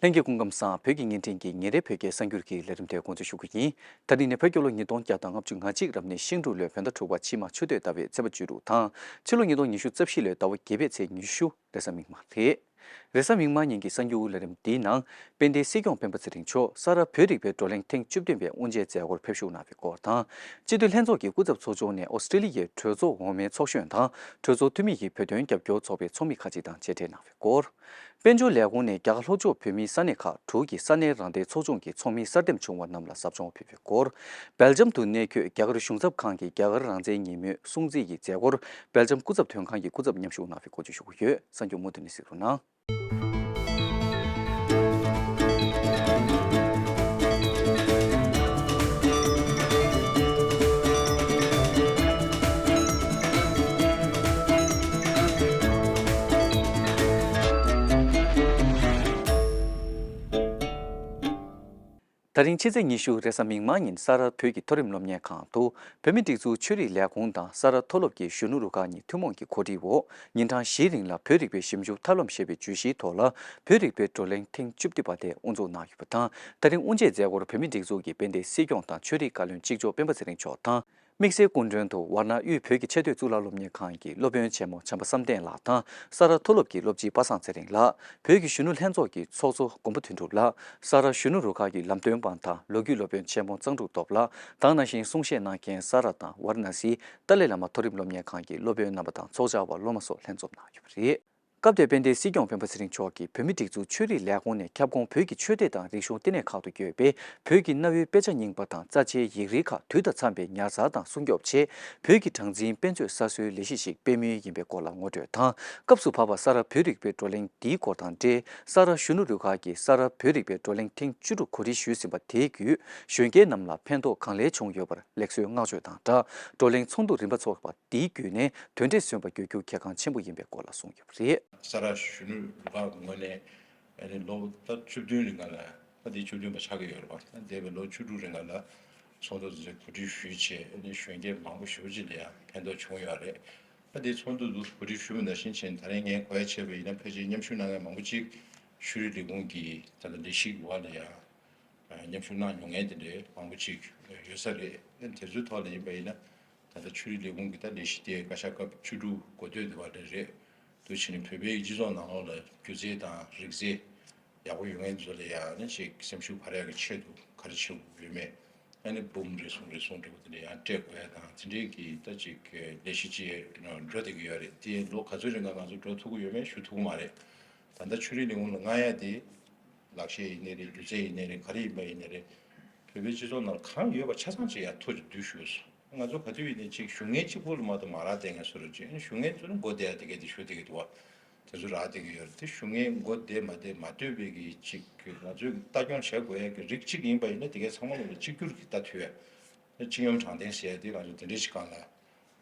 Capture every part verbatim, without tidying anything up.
ལྷན་རྒྱས་སྐུ་ཁམས་བཟང་། བོད་ཀྱི་བརྙན་འཕྲིན་གྱི་ཉིན་རེའི་བོད་སྐད་གསར་འགྱུར་གྱི་ལས་རིམ་དེ་འགོ་འཛུགས་ཞུ་རྒྱུ་ཡིན། ད་རིང་ནི་བོད་རྒྱལ་ལོ་ཉིས་སྟོང་བརྒྱ་དང་ལྔ་བཅུ་ང་གཅིག་རབ་གནས་ཤིང་འབྲུག་ལོའི་བོད་ཟླ་དྲུག་པ་ཕྱི་མ་ཆུ་སྟོད་ཟླ་བའི་ཚེས་པ་བཅུ་དྲུག་དང་། ཕྱི་ལོ་ཉིས་སྟོང་ཉི་ཤུ་རྩ་བཞི་ལོའི་ཟླ་བ་བརྒྱད་པའི་ཚེས་ཉི་ཤུ་རེས་གཟའ་མིག་དམར་རེད། རེས་གཟའ་མིག་དམར་ཉིན་གྱི་གསར་འགྱུར་ལས་རིམ་འདིའི་ནང་། དཔལ་ལྡན་སྲིད་སྐྱོང་སྤེན་པ་ཚེ་རིང་མཆོག་ས་རཱ་བོད་རིག་པའི་བགྲོ་གླེང་ཐེངས་བཅུ་བདུན་པའི་དབུ་འབྱེད་མཛད་སྒོར་ཕེབས་ཞུགས་གནང་བའི་སྐོར་དང་། སྤྱི་འཐུས་ལྷན་ཚོགས་ཀྱི་སྐུ་ཚབ་ཚོགས་ཆུང་ནས་ཨོ་སི་ཀྲི་ལི་ཡའི་གྲོས་ཚོགས་འོག་མའི་ཚོགས་གཞོན་དང་། གྲོས་ཚོགས་འཐུས་མི་ཡི་བོད་དོན་རྒྱབ་སྐྱོར་ཚོགས་པའི་ཚོགས་མི་ཁག་ཅིག་དང་མཇལ་འཕྲད་གནང་བའི་སྐོར། དཔལ་འབྱོར་ལས་ཁུངས་ནས་རྒྱ་གར་ལྷོ་ཕྱོགས་བོད་མིའི་ས་གནས་ཁག་དྲུག་གི་ས་གནས་རང་བདེན་ཚོགས་ཆུང་གི་ཚོགས་མི་གསར་འདེམས་བྱུང་བ་རྣམས་ལ་ཟབ་སྦྱོང་ཕུལ་བའི་སྐོར། སྦེལ་ཇམ་དུ་གནས་འཁོད་རྒྱ་གར་གཞུང་ཚབ་ཁང་གི་རྒྱ་གར་རང་བཙན་ཉིན་མོའི་སྲུང་བརྩི་ཡི་མཛད་སྒོར་སྦེལ་ཇམ་སྐུ་ཚབ་དོན་ཁང་གི་སྐུ་ཚབ་མཉམ་ཞུགས་གནང་བའི་སྐོར་བཅས་ཞུ་གི་ཡོད། གསར་འགྱུར་མུ་མཐུད་ནས་གཟིགས་རོགས་གནང་། ད་རིང་ཕྱི་ཚེས་ཉི་ཤུ་རེས་གཟའ་མིག་དམར་ཉིན་ས་རཱ་བོད་ཀྱི་མཐོ་རིམ་སློབ་གཉེར་ཁང་དུ་བོད་མིའི་སྒྲིག་འཛུགས་ཆོས་རིག་ལས་ཁུངས་དང་ས་རཱ་མཐོ་སློབ་ཀྱི་གཞོན་ནུ་རུ་ཁག་གཉིས་ཐུན་མོང་གི་གོ་སྒྲིག་འོག་ཉིན་གྲངས་བཞིའི་རིང་ལ་བོད་རིག་པའི་ཞིབ་འཇུག་ཐབས་ལམ་ཞེས་པའི་བརྗོད་གཞིའི་ཐོག་ལ་བོད་རིག་པའི་བགྲོ་གླེང་ཐེངས་བཅུ་བདུན་པ་དེ་དབུ་འཛུགས་གནང་ཡོད་པ་དང་། ད་རིང་དབུ་འབྱེད་མཛད་སྒོར་བོད་མིའི་སྒྲིག་འཛུགས་ཀྱི་དཔལ་ལྡན་སྲིད་སྐྱོང་དང་ཆོས་རིག་བཀའ་བློན་གཅིག་ལྕོགས་སྤེན་པ་ཚེ་རིང་མཆོག་དང་། དམིགས་བསལ་སྐུ་མགྲོན་དུ་ཝཱ་ཎ་དབུས་བོད་ཀྱི་ཆེས་མཐོའི་གཙུག་ལག་སློབ་གཉེར་ཁང་གི་སློབ་དཔོན་ཆེན་མོ་བྱམས་པ་བསམ་གཏན་ལགས་དང་ས་རཱ་མཐོ་སློབ་ཀྱི་སློབ་སྤྱི་པ་སངས་ཚེ་རིང་ལགས། བོད་ཀྱི་གཞོན་ནུ་ལྷན་ཚོགས་ཀྱི་ཚོགས་གཙོ་མགོན་པོ་དོན་གྲུབ་ལགས། ས་རཱ་གཞོན་ནུ་རུ་ཁག་གི་ལམ་སྟོན་པ་དང་ལོ་རྒྱུས་སློབ་དཔོན་ཆེན་མོ་གཙང་ཕྲུག་སྟོབས་ལགས་དང་། ནང་བཞིན་གསུང་བཤད་གནང་མཁན་ས་རཱ་དང་ཝཱ་ར་ཎ་སིའི་ཏཱ་ལའི་བླ་མ་མཐོ་རིམ་སློབ་གཉེར་ཁང་གི་སློབ་དཔོན་རྣམ་པ་དང་ཚོགས་བཅར་བ་སློབ་མ་སོགས་ལྷན་འཛོམས་གནང་ཡོད་པ་རེད། སྐབས་དེར་དཔལ་ལྡན་སྲིད་སྐྱོང་སྤེན་པ་ཚེ་རིང་མཆོག་གིས་བོད་མིའི་སྒྲིག་འཛུགས་ཆོས་རིག་ལས་ཁུངས་ནས་ཁྱབ་ཁོངས་བོད་ཀྱི་ཆོས་སྡེ་དང་རིག་གཞུང་བསྟི་གནས་ཁག་ཏུ་བསྐྱོད་པའི་བོད་ཀྱི་གནའ་བོའི་དཔེ་ཆ་རྙིང་པ་དང་རྩ་ཆེའི་ཡིག་རིགས་ཁག་དུས་དང་འཚམས་པའི་ཉར་ཚགས་དང་སྲུང་སྐྱོབ་ཆེད་བོད་ཀྱི་གྲངས་འཛིན་དཔེ་མཛོད་གསར་བཟོའི་ལས་གཞི་ཞིག་སྤེལ་མུས་ཡིན་པའི་སྐོར་ལ་ངོ་སྤྲོད་དང་། སྐབས་སུ་བབས་པ་ས་རཱ་བོད་རིག་པའི་བགྲོ་གླེང་འདིའི་སྐོར་དང་འབྲེལ་ས་རཱ་གཞོན་ནུ་རུ་ཁག་གིས་ས་རཱ་བོད་རིག་པའི་བགྲོ་གླེང་ཐེངས་བཅུ་དྲུག་གོ་སྒྲིག་ཞུས་ཟིན་པ་དེའི་བརྒྱུད་གཞོན་སྐྱེས་རྣམས་ལ་ཕན་ཐོགས་གང་ལེགས་བྱུང་ཡོད་པར་ལེགས་གསོའི་བསྔགས་བརྗོད་དང་སྦྲགས། བགྲོ་གླེང་ཚོགས་འདུ་རིམ་པ་འཚོགས་པ་འདིའི་བརྒྱུད་ནས་དོན་འབྲས་སོན་པ་འགྱུར་རྒྱུ་གལ་འགངས་ཆེན་པོ་ཡིན་པའི་སྐོར་ལ་གསུངས་ཡོད་པ་རེད། ས་རཱ་གཞོན་ནུ་རུ་ཁག་གི་ངོས་ནས་ཨ་ནི་ལོ་ད་བཅུ་བདུན་རིང་ལ་ད་འདི་བཅུ་བདུན་པ་ཆགས་ཀྱི་ཡོད་རེད་པ། ད་འདས་པའི་ལོ་བཅུ་དྲུག་རིང་ལ་ཚོགས་འདུ་འདི་གོ་སྒྲིག་ཞུས་བྱས་ཨ་ནི་གཞོན་སྐྱེས་མང་པོ་ཞེ་པོ་ཅིག་ལ་ཡང་ཕན་ཐོགས་བྱུང་ཡོད་རེད། ད་འདི་ཚོགས་འདུ་འདི་གོ་སྒྲིག་ཞུས་པ་ནང་བཞིན་བྱས་ད་རིང་ངས་གོ་ཡ་བྱས་པ་ཡིན་ན་ཕལ་ཆེར་མཉམ་ཞུགས་གནང་མཁན་མང་པོ་ཅིག་ཆོས་རིག་ལས་ཁུངས་ཀྱི་ད་ལྟ་ལས་གཞི་གི་འོག་ལ་ཡང་མཉམ་ཞུགས་གནང་མྱོང་མཁན་དེ་འདྲའི་མང་པོ་ཅིག་ཡོད་ས་རེད། དེ་ཚོའི་ཐོག་ལ་ཡིན་པ་ཡིན་ན་ད་ལྟ་ཆོས་རིག་ལས་ཁུངས་ཀྱི་ད་ལས་གཞི་དེ་བཀའ་ཤག་སྐབས་བཅུ་དྲུག་འགོ་སྟོད་དེ་བར་དེ་རེད། དུ་ཕྱིན་ནས་བོད་པའི་སྤྱི་ཚོགས་ནང་ལོགས་ལ་སྒྱུ་རྩལ་དང་རིག་རྩལ་ཡག་པོ་ཡོད་མཁན་ཚོ་ལ་ཡང་ནི་ཅིག་སེམས་ཤུགས་འཕར་ཡག་གི་ཆེད་དུ་ག་རེ་བྱེད་དགོས་ཡོད་མེད་ཨ་ནི་འབུམ་རེ་ཟུང་རེ་ཟུང་འདྲ་པོ་དེ་འདྲ་ཡང་སྤྲད་དགོས་ཡ་དང་དེ་འདྲའི་གི་ད་ཅིག་ལས་གཞི་ཅིག་འགྲོ་བསྡད་ཀྱི་ཡོད་རེད། དེ་ལོ་ག་ཚོད་རིང་ག་ང་ཚོ་འགྲོ་ཐུབ་ཀྱི་ཡོད་མེད་ཞུ་ཐུབ་ཀྱི་མ་རེད། ད་ལྟ་ཆོས་རིག་ལས་ཁུངས་ལ་མངགས་ཡ་དེ་ལག་ཤེས་ཡིན་ནའི་རེད། སྒྱུ་རྩལ་ཡིན་ནའི་རེད། ག་རེ་ཡིན་པ་ཡིན་ནའི་རེད། བོད་པའི་སྤྱི་ཚོགས་ནང་གང་ཡོད་པ་ཆ་ཚང་ཅིག་ཡར་ཐོ་ཅིག་བསྡུས་ཞུས་སོང་། ང་ཚོ་ག་དུས་ཡིན་ནའི་ཅིག་ཞུ་མཁན་གཅིག་པུ་ལ་མ་གཏོགས་མ་རག་བསྡད་མཁན་བཟོ་འདྲ་ཅིག་ཨ་ནི་ཞུ་མཁན་ཚོ་ནི་མགོ་བདེ་ཡ་དེ་གས་དེ་ཞུ་བསྡད་ཀྱི་འདུག་བ། དེ་ཚོ་རག་བསྡད་ཀྱི་ཡོད་རེད། དེ་ཞུ་མཁན་མགོ་བདེ་མ་བདེ་མ་ལྟོས་པའི་གི་ཅིག་ང་ཚོས་ལྟ་སྐྱོང་བྱེད་དགོས་ཡ་གི་རིགས་གཅིག་ཡིན་པ་ཡིན་ན་དེ་གས་ཚང་མ་ལ་གཅིག་གྱུར་གྱི་ལྟ་ཐུབ་ཡ། སྤྱི་སྙོམས་དྲང་བདེན་ཟེར་ཡ་དེ་ང་ཚོ་དེ་འདྲ་ཞིག་སྒང་ལ་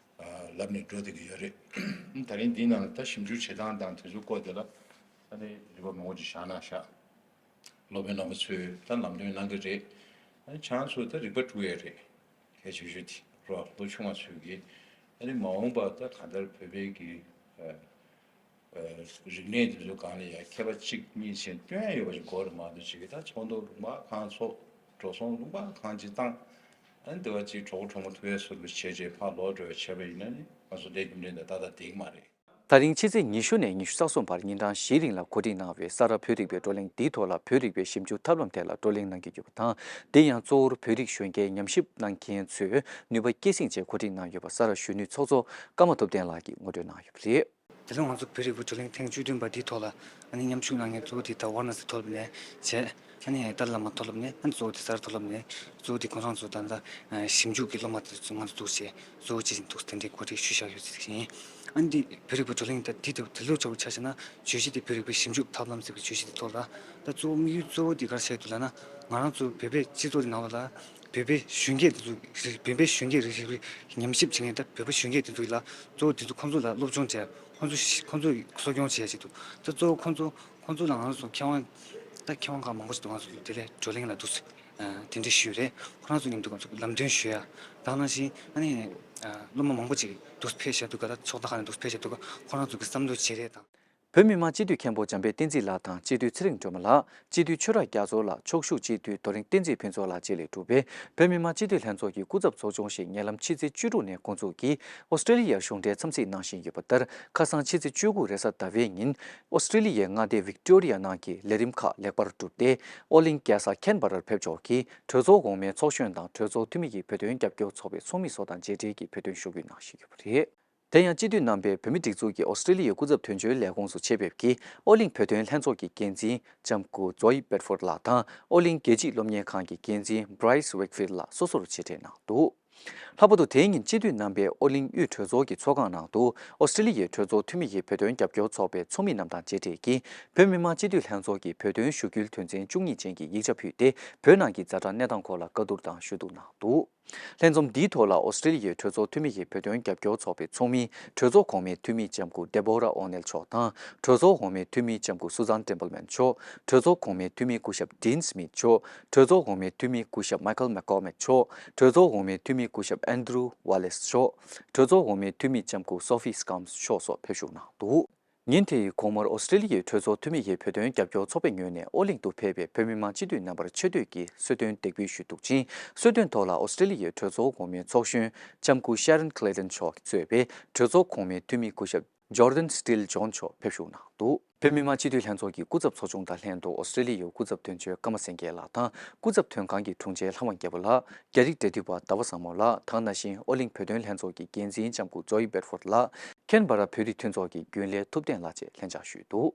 ལབ་ནས་འགྲོ་བསྡད་ཀྱི་ཡོད་རེད། ད་རིང་འདིའི་ནང་ལ་ད་ཞིབ་འཇུག་བྱེད་སྟངས་དང་དེ་ཚོའི་སྐོར་དེ་ལ་ད་ནི་རིག་པ་མང་པོ་ཅིག་བཞག་ན་བཞག་སློབ་དཔོན་རྣམ་པ་ཚོས་ད་ལམ་སྟོན་གནང་གི་རེད། ཨ་ནི་ཁྱེད་རང་ཚོ་ད་རིག་པ་དཀྲུག་ཡས་རེད། གལ་ཆེ་ཤོས་དེ་རོ་ལོ་ཆུང་བ་ཚོས་ཀྱིས་ཨ་ནི་མ་འོངས་པ་ད་གང་ལྟར་བོད་པའི་གི་ཨ་ཨ་རིག་གནས་དེ་ཚོའི་སྒང་ལ་ཡ་མཁས་པ་གཅིག་གཉིས་ཟེར་སྟོན་ཡ་ཡོད་པ་ཞིག་དགོས་རེད་མ་གཏོགས་ཅིག་གི་ད་ཚོགས་འདུ་ལུང་པ་གང་ཚོགས་འགྲོ་སོང་ལུང་པ་གང་ཅིག་བཏང་ཨ་ནི་འདི་བ་ཅིག་གྲོགས་པོ་གྲོགས་མོ་ཐུག་ཡ་ཟུར་དུ་བྱས་རྗེས་ཕར་ལོག་འགྲོ་ཡ་བྱས་པ་ཡིན་ན་ནི་ང་ཚོ་ལས་རྒྱུ་འབྲས་འདི་ཏག་ཏག་འགྲིག་གི་མ་རེད། ད་རིང་ཕྱི་ཚེས་ཉི་ཤུ་ནས་ཉི་ཤུ་རྩ་གསུམ་བར་ཉིན་གྲངས་བཞིའི་རིང་ལ་གོ་སྒྲིག་གནང་བའི་ས་རཱ་བོད་རིག་པའི་བགྲོ་གླེང་འདིའི་ཐོག་ལ་བོད་རིག་པའི་ཞིབ་འཇུག་ཐབས་ལམ་ཐད་ལ་བགྲོ་གླེང་གནང་གི་ཡོད་པ་དང་། དེ་ཡང་གཙོ་བོར་བོད་རིགས་གཞོན་སྐྱེས་ཉམས་ཞིབ་གནང་མཁན་ཚོས་ནུས་པ་སྐྱེད་སྲིང་ཆེད་གོ་སྒྲིག་གནང་ཡོད་པ་ས་རཱ་གཞོན་ནུའི་ཚོགས་གཙོ་ཀརྨ་ཐུབ་བསྟན་ལགས་ཀྱིས་ངོ་སྤྲོད་གནང་ཡོད་པ་རེད། དེ་ལ་ང་ཚོ་བོད་རིག་པའི་བགྲོ་གླེང་ཐེངས་བཅུ་བདུན་པ་འདིའི་ཐོག་ལ་ཨ་ནི་མཉམ་ཞུགས་གནང་མཁན་གཙོ་བོ་དེ་ད་ཝཱ་ར་ཎ་སི་མཐོ་སློབ་ནས་བྱས། ཨ་ནི་ཏཱ་ལའི་བླ་མ་མཐོ་སློབ་ནས་ཨ་ནི་གཙོ་བོ་དེ་ས་རཱ་མཐོ་སློབ་ནས་གཙོ་བོ་དེ་ཁོང་རང་ཚོ་ད་ལྟ་ཞིབ་འཇུག་གི་སློབ་མ་དེ་ཚོ་ང་ཚོ་འདུག་བྱས་གཙོ་བོ་ཅི་ཞིག་འདུག་དེ་འདྲའི་གོ་སྒྲིག་ཞུས་བཞག་ཡོད་ཟེར་བཞིན། ཨ་ནི་བོད་རིག་པའི་བགྲོ་གླེང་ད་འདི་དེ་དེ་ལོ་ཆགས་པའི་ཆ་བཞག་ན་བརྗོད་གཞི་དེ་བོད་རིག་པའི་ཞིབ་འཇུག་ཐབས་ལམ་ཟེར་བའི་བརྗོད་གཞི་དེ་ཐོག་ལ་ད་གཙོ་བོ་དམིགས་ཡུལ་གཙོ་བོ་དེ་ག་རེ་བྱས་འདུག་ལབ་ན་ང་རང་ཚོ་བོད་པའི་སྤྱི་ཚོགས་དེ་ནང་ལོགས་ལ་བོད་པའི་གཞོན་སྐྱེས་དེ་ཚོ་རིག་བོད་པའི་གཞོན་སྐྱེས་རིག་རིག་རིག་ཉམས་ཞིབ་བྱེད་མཁན་ད་བོད་པའི་གཞོན་སྐྱེས་དེ་ཚོ་ཡིན་ལ་གཙོ་བོ་དེ་ཚོ་ཁོང་ཚོ་ལ་སློབ་སྦྱོང་བྱས་ཁོང་ཚོ་ཤི་ཁོང་ཚོ་གསོ་སྐྱོང་བྱས་བྱས་འདུག་ད་གཙོ་བོ་ཁོང་ཚོ་ཁོང་ཚོ་ལ་ང་ཚོ་མཁས་དབང་ད་མཁས་དབང་ཁག་མང་པོ་ཞིག་འདུག་ང་ཚོ་དེ་ལས་བགྲོ་གླེང་ལ་འདུག་སེ་དེ་འདྲ་ཞུས་རེད། ཁོ་རང་ཚོ་མཉམ་དུ་ང་ཚོ་ལམ་སྟོན་ཞུ་ཡ་དང་ནང་བཞིན་ཨ་ནི་སློབ་མ་མང་པོ་ཅིག་འདུག་ཕེབས་བཞག་འདུག་ག་ད་ཕྱོགས་མཐའ་ཁག་ནས་འདུག་ཕེབས་བཞག་འདུག་ག་ཁོ་རང་ཚོ་གི་བསམ་བློ་བརྗེ་རེས་དང་། བོད་མི་མང་སྤྱི་འཐུས་མཁན་པོ་འཇམ་དཔལ་བསྟན་འཛིན་ལགས་དང་སྤྱི་འཐུས་ཚེ་རིང་སྒྲོལ་མ་ལགས། སྤྱི་འཐུས་ཆོས་གྲགས་རྒྱ་མཚོ་ལགས། ཕྱོགས་བཞུགས་སྤྱི་འཐུས་རྡོ་རིང་བསྟན་འཛིན་ཕུན་ཚོགས་ལགས་བཅས་ལས་གྲུབ་པའི་བོད་མི་མང་སྤྱི་འཐུས་ལྷན་ཚོགས་ཀྱི་སྐུ་ཚབ་ཚོགས་ཆུང་ཞིག་ཉེ་ལམ་ཕྱི་ཚེས་བཅུ་དྲུག་ནས་འགོ་འཛུགས་ཀྱིས་ཨོ་སི་ཀྲེ་ལི་ཡར་གཞུང་འབྲེལ་འཚམས་གཟིགས་གནང་བཞིན་ཡོད་པ་ལྟར། ཁ་སང་ཕྱི་ཚེས་བཅུ་དགུ་རེས་གཟའ་ཟླ་བའི་ཉིན་ཨོ་སི་ཀྲེ་ལི་ཡའི་མངའ་སྡེ་ཝིག་ཏོ་རི་ཡ་ནང་གི་ལས་རིམ་ཁག་ལེགས་པར་གྲུབ་སྟེ། ཨོ་གླིང་རྒྱལ་ས་ཁན་བྷ་རར་ཕེབས་ཕྱོགས་ཀྱི་གྲོས་ཚོགས་གོང་མའི་ཚོགས་གཞོན་དང་གྲོས་ཚོགས་འཐུས་མི་ཡི་བོད་དོན་རྒྱབ་སྐྱོར་ཚོགས་པའི་ཚོགས་མི་སོགས་དང་མཇལ་འཕྲད་ཀྱིས་བོད་དོན་ཞུ་སྐུལ་གནང་བཞིན་ཡོད་པ་རེད། དེ་ཡང་སྤྱི་འཐུས་རྣམ་པས་བོད་མིའི་སྒྲིག་འཛུགས་ཀྱི་ཨོ་སི་ཀྲེ་ལི་ཡའི་སྐུ་ཚབ་དོན་གཅོད་ལས་ཁུངས་སུ་ཆེད་ཕེབས་ཀྱིས་ཨོ་གླིང་བོད་དོན་ལྷན་ཚོགས་ཀྱི་འགན་འཛིན་ལྕམ་སྐུ་ཛོའི་བེད་ཕོར་ལགས་དང་ཨོ་གླིང་རྒྱལ་སྤྱིའི་སློབ་གཉེར་ཁང་གི་འགན་འཛིན་བྷ་རའི་སི་ཝེག་ཕིལ་ལགས་སོ་སོར་མཇལ་འཕྲད་གནང་འདུག། ལྷག་པར་དུ་དེའི་ཉིན་སྤྱི་འཐུས་རྣམ་པས་ཨོ་གླིང་དབུས་གྲོས་ཚོགས་ཀྱི་ཚོགས་ཁང་ནང་དུ་ཨོ་སི་ཀྲེ་ལི་ཡའི་གྲོས་ཚོགས་འཐུས་མི་ཡི་བོད་དོན་རྒྱབ་སྐྱོར་ཚོགས་པའི་ཚོགས་མི་རྣམས་དང་མཇལ་འཕྲད་ཀྱིས་བོད་མི་མང་སྤྱི་འཐུས་ལྷན་ཚོགས་ཀྱི་བོད་དོན་ཞུ་སྐུལ་དོན་ཚན་བཅུ་གཉིས་ཅན་གྱི་ཡིག་ཆ་ཕུལ་ཏེ། བོད་ནང་གི་ཛ་དྲག་གནས་སྟངས་སྐོར་ལ་བཀའ་བསྡུར་དང་ཞུ་གཏུག་གནང་འདུག། ལྷན་འཛོམས་འདིའི་ཐོག་ལ་ཨོ་སི་ཀྲེ་ལི་ཡའི་གྲོས་ཚོགས་འཐུས་མི་ཡི་བོད་དོན་རྒྱབ་སྐྱོར་ཚོགས་པའི་ཚོགས་མི་གྲོས་ཚོགས་གོང་མའི་འཐུས་མི་ལྕམ་སྐུ་ཌེ་བོ་ར་ཨོ་ནེལ་མཆོག་དང་། གྲོས་ཚོགས་གོང་མའི་འཐུས་མི་ལྕམ་སྐུ་སུ་ཛན་ཊེམ་པལ་མན་མཆོག། གྲོས་ཚོགས་གོང་མའི་འཐུས་མི་སྐུ་ཞབས་ཌིན་སྨིད་མཆོག། གྲོས་ཚོགས་གོང་མའི་འཐུས་མི་སྐུ་ཞབས་མའི་ཁལ་མེག་ཀོར་མིག་མཆོག། གྲོས་ཚོགས་གོང་མའི་འཐུས་མི་སྐུ་ཞབས་ཨན་དྲུ་ཝ་ལེས་མཆོག། གྲོས་ཚོགས་གོང་མའི་འཐུས་མི་ལྕམ་སྐུ་སོ་ཕི་སི་ཀམ་སི་མཆོག་སོགས་ཕེབས་ཞུགས་གནང་འདུག། ཉིན་དེའི་དགོང་མོར་ཨོ་སི་ཀྲེ་ལི་ཡའི་གྲོས་ཚོགས་འཐུས་མི་ཡི་བོད་དོན་རྒྱབ་སྐྱོར་ཚོགས་པའི་ངོས་ནས་ཨོ་གླིང་དུ་ཕེབས་པའི་བོད་མི་མང་སྤྱི་འཐུས་རྣམ་པར་ཆེ་བསྟོད་ཀྱི་གསོལ་སྟོན་འདེགས་འབུལ་ཞུས་འདུག་ཅིང་། གསོལ་སྟོན་ཐོག་ལ་ཨོ་སི་ཀྲེ་ལི་ཡའི་གྲོས་ཚོགས་གོང་མའི་ཚོགས་གཞོན་ལྕམ་སྐུ་ཤ་རན་ཁི་ལེ་ཏན་མཆོག་གིས་གཙོས་པའི་གྲོས་ཚོགས་གོང་མའི་འཐུས་མི་སྐུ་ཞབས་ཇོར་ཌན་སི་ཊིལ་ཇོན་མཆོག་ཕེབས་ཞུགས་གནང་འདུག། བོད་མི་མང་སྤྱི་འཐུས་ལྷན་ཚོགས་ཀྱི་སྐུ་ཚབ་ཚོགས་ཆུང་དང་ལྷན་དུ་ཨོ་སི་ཀྲེ་ལི་ཡའི་སྐུ་ཚབ་དོན་གཅོད་ཀརྨ་སེང་གེ་ལགས་དང་། སྐུ་ཚབ་དོན་ཁང་གི་དྲུང་ཆེ་ལྷ་དབང་རྒྱལ་པོ་ལགས། རྒྱ་རིགས་འབྲེལ་མཐུད་པ་ཟླ་བ་བཟང་མོ་ལགས། དེ་ག་ནང་བཞིན་ཨོ་གླིང་བོད་དོན་ལྷན་ཚོགས་ཀྱི་འགན་འཛིན་ལྕམ་སྐུ་ཛོའི་བེད་ཕོར་ལགས། ཁེན་བྷ་ར་བོད་རིགས་མཐུན་ཚོགས་ཀྱི་རྒྱུན་ལས་ཐུབ་བསྟན་ལགས་བཅས་ལྷན་བཅར་ཞུས་འདུག།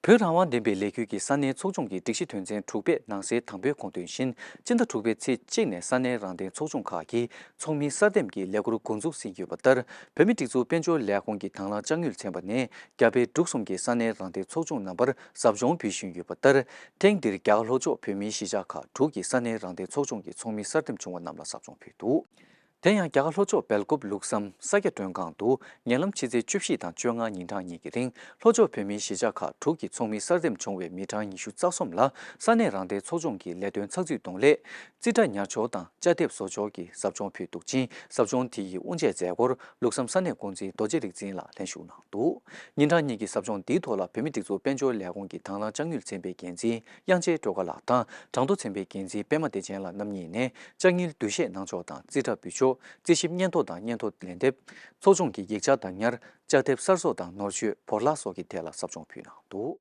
བོད་རང་དབང་བདེན་པའི་ལས་འགུལ་གྱི་ས་གནས་ཚོགས་ཆུང་གི་སྒྲིག་གཞི་དོན་ཚན་དྲུག་པས་ནང་གསལ་དང་པོའི་དགོངས་དོན་བཞིན། སྤྱི་ཟླ་དྲུག་པའི་ཚེས་གཅིག་ནས་ས་གནས་རང་བདེན་ཚོགས་ཆུང་ཁག་གི་ཚོགས་མི་གསར་འདེམས་ཀྱི་ལས་འཁུར་འགོ་འཛུགས་ཟིན་ཡོད་པ་ལྟར། བོད་མིའི་སྒྲིག་འཛུགས་དཔལ་འབྱོར་ལས་ཁུངས་ཀྱི་དང་བླངས་དཔྱ་དངུལ་ཚན་པ་ནས་རྒྱ་བལ་འབྲུག་གསུམ་གྱི་ས་གནས་རང་བདེན་ཚོགས་ཆུང་རྣམ་པར་ཟབ་སྦྱོང་ཕུལ་བཞིན་ཡོད་པ་ལྟར། ཐེངས་འདིར་རྒྱ་གར་ལྷོ་ཕྱོགས་བོད་མིའི་གཞིས་ཆགས་ཁག་དྲུག་གི་ས་གནས་རང་བདེན་ཚོགས་ཆུང་གི་ཚོགས་མི་གསར་འདེམས་བྱུང་བ་རྣམས་ལ་ཟབ་སྦྱོང་ཕུལ་འདུག། དེ་ཡང་རྒྱ་གར་ལྷོ་ཕྱོགས་སྦེལ་ཀོབ་ལུགས་བསམ་ས་སྐྱ་མགྲོན་ཁང་དུ་ཉེ་ལམ་ཕྱི་ཚེས་བཅུ་བཞི་དང་བཅོ་ལྔ་ཉིན་གྲངས་གཉིས་ཀྱི་རིང་ལྷོ་ཕྱོགས་བོད་མིའི་གཞིས་ཆགས་ཁག་དྲུག་གི་ཚོགས་མི་གསར་འདེམས་བྱུང་བའི་མི་གྲངས་ཉི་ཤུ་རྩ་གསུམ་ལ་ས་གནས་རང་བདེན་ཚོགས་ཆུང་གི་ལས་དོན་ཚགས་ཚུད་གཏོང་སླད། རྩིས་ཁྲ་ཉར་ཕྱོགས་དང་དཔྱ་དེབ་བཟོ་ཕྱོགས་ཀྱི་ཟབ་སྦྱོང་ཕུལ་འདུག་ཅིང་། ཟབ་སྦྱོང་དེ་ཡི་དབུ་འབྱེད་མཛད་སྒོར་ལུགས་བསམ་ས་གནས་འགོ་འཛིན་རྡོ་རྗེ་རིག་འཛིན་ལགས་ལྷན་ཞུགས་གནང་འདུག། ཉིན་གྲངས་གཉིས་ཀྱི་ཟབ་སྦྱོང་འདིའི་ཐོག་ལ་བོད་མིའི་སྒྲིག་འཛུགས་དཔལ་འབྱོར་ལས་ཁུངས་ཀྱི་དང་བླངས་དཔྱ་དངུལ་ཚན་པའི་འགན་འཛིན་དབྱངས་ཅན་སྒྲོལ་དཀར་ལགས་དང་། གྲངས་ཐོ་ཚན་པའི་འགན་འཛིན་པད་མ་བདེ་ཆེན་ལགས་རྣམ་གཉིས་ནས་དཔྱ་དངུལ་བསྡུ་བཞེས་གནང་ཕྱོགས་དང་རྩིས་ཁྲ་འབུལ་ཕྱོགས། རྩིས་ཞིབ་སྙན་ཐོ་དང་སྙན་ཐོ་ལན་འདེབས། ཚོགས་ཆུང་གི་ཡིག་ཆ་བདག་ཉར། དཔྱ་དེབ་གསར་བཟོ་དང་ནོར་བཅོས། བོར་བརླག་སོགས་ཀྱི་ཐད་ལ་ཟབ་སྦྱོང་ཕུལ་གནང་འདུག།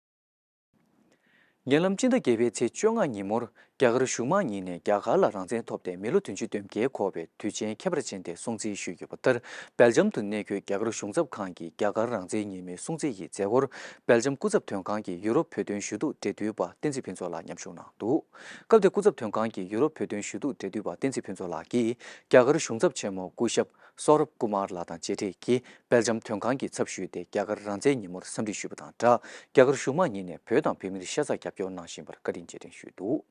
ཉེ་ལམ་སྤྱི་ཟླ་བརྒྱད་པའི་ཚེས་བཅོ་ལྔ་ཉིན་མོར་རྒྱ་གར་གཞུང་མང་གཉིས་ནས་རྒྱ་གར་ལ་རང་བཙན་ཐོབ་སྟེ་མི་ལོ་བདུན་ཅུ་དོན་བརྒྱད་འཁོར་བའི་དུས་ཆེན་ཁྱད་པར་ཅན་དེ་སྲུང་བརྩི་ཞུས་ཡོད་པ་ལྟར། སྦེལ་ཇམ་དུ་གནས་འཁོད་རྒྱ་གར་གཞུང་ཚབ་ཁང་གི་རྒྱ་གར་རང་བཙན་ཉིན་མོའི་སྲུང་བརྩི་ཡི་མཛད་སྒོར། སྦེལ་ཇམ་སྐུ་ཚབ་དོན་ཁང་གི་ཡུ་རོབ་བོད་དོན་ཞུ་གཏུག་འབྲེལ་མཐུད་པ་བསྟན་འཛིན་ཕུན་ཚོགས་ལགས་མཉམ་ཞུགས་གནང་འདུག། སྐབས་དེར་སྐུ་ཚབ་དོན་ཁང་གི་ཡུ་རོབ་བོད་དོན་ཞུ་གཏུག་འབྲེལ་མཐུད་པ་བསྟན་འཛིན་ཕུན་ཚོགས་ལགས་ཀྱིས། རྒྱ་གར་གཞུང་ཚབ་ཆེན་མོ་སྐུ་ཞབས་སོ་རབ་ཀུ་མར་ལགས་དང་མཇལ་འཕྲད་ཀྱིས། སྦེལ་ཇམ་དོན་ཁང་གི་ཚབ་ཞུས་ཏེ། རྒྱ་གར་རང་བཙན་ཉིན་མོར་འཚམས་འདྲི་ཞུས་པ་དང་སྦྲགས། རྒྱ་གར་གཞུང་མང་གཉིས་ནས་བོད་དང་བོད་མིར་ཤ་ཚ་རྒྱབ་སྐྱོར་གནང་བཞིན་པར་བཀའ་དྲིན་རྗེས་དྲན་ཞུས་འདུག།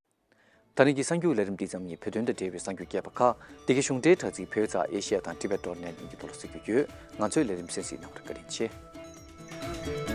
ད་རིང་གི་གསར་འགྱུར་ལས་རིམ་འདི་ཙམ་ཡིན། བོད་དོན་དང་འབྲེལ་བའི་གསར་འགྱུར་རྒྱས་པ་ཁག་འདི་གའི་གཞུང་འབྲེལ་དྲ་ཚིགས་བོད་ཙ་ཨེ་ཤི་ཡ་དང་ཊི་བེ་ཊི་ཌོ་ཊི་ནེ་ཊི་གཉིས་ཀྱི་ཐོག་ལ་གཟིགས་རྒྱུ་ཡོད། ང་ཚོའི་ལས་རིམ་གསན་གཟིགས་གནང་བར་བཀའ་དྲིན་ཆེ།